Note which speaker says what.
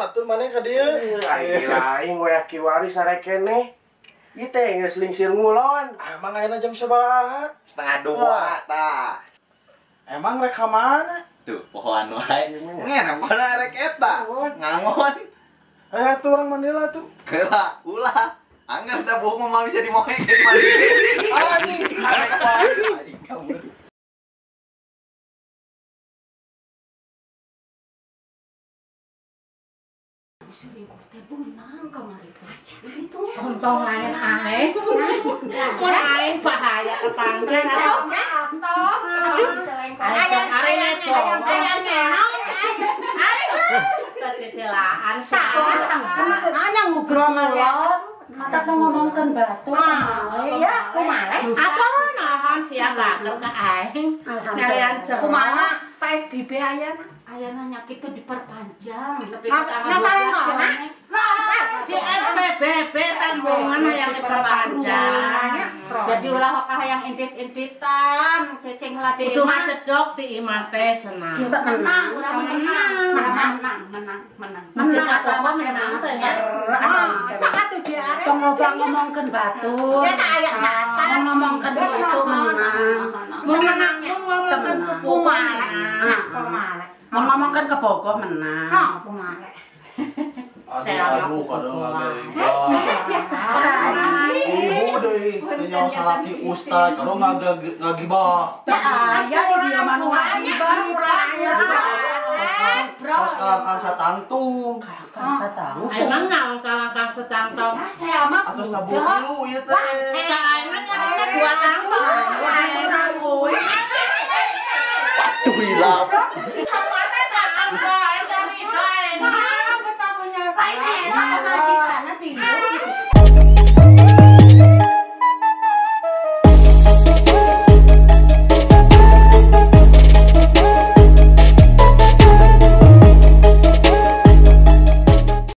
Speaker 1: atuh maneh ka dieu?
Speaker 2: Aing lain wayah kiwari sarekene. Ieu teh geus lingsir ngulon.
Speaker 1: Emang ayeuna jam sabaraha?
Speaker 3: 1:30 tah.
Speaker 1: Emang rek ka mana?
Speaker 3: Tuh, pohoan wae. Ngen kana rek eta. Ngangon.
Speaker 1: Ayo atuh urang mandi lah tuh.
Speaker 3: Keula, ulah. Angger da buuk mah bisa dimoek geus mandi.
Speaker 1: Anjing, karek wae.
Speaker 4: Selingkuh teh beunang kamari baca itu.
Speaker 5: Untung aing aing. Mun aing bahaya kepanggil.
Speaker 4: Aduh,
Speaker 5: ayang ayang ayang senang. Cecelaan
Speaker 4: salah. Ngugus ngulon.
Speaker 5: Mata ngomongkeun batu.
Speaker 4: Iya, kumaha?
Speaker 5: Atuh nahan sia bager ka aing. Kalian
Speaker 4: kumaha PSBB ayana? Ayana nya kitu diperpanjang. Nah,
Speaker 5: di SPBB tanggungan yang diperpanjang.
Speaker 4: Jadi ulah wakah yang indit-inditan, ceceng lah di.
Speaker 5: Kudu macedok di imah teh cenah.
Speaker 4: Kita menang, urang menang, menang, menang, menang.
Speaker 5: Menang asal menang teh nya.
Speaker 4: Sok atuh diare.
Speaker 5: Tong loba ngomongkeun batur.
Speaker 4: Ya tak aya data.
Speaker 5: Ngomongkeun itu menang. Mun menang ngomongkeun kumaha.
Speaker 4: Kumaha.
Speaker 5: Mau ngomongkan ke Bogor menang.
Speaker 4: Oh, kumaha.
Speaker 6: Aduh, kadang ada ibu deh, teu salaki ustad, kalau ngagibah.
Speaker 5: Ya aya di dieu mah nu ngagibah.
Speaker 6: Kos kalangkang satangtung.
Speaker 5: Kalangkang satangtung. Emang naon kalangkang satangtung?
Speaker 4: Saya mah
Speaker 6: atos tabuh tilu ieu teh.
Speaker 5: Saya mah nyarana dua tangtung.
Speaker 3: Waduh hilap.
Speaker 5: Mata satangtung.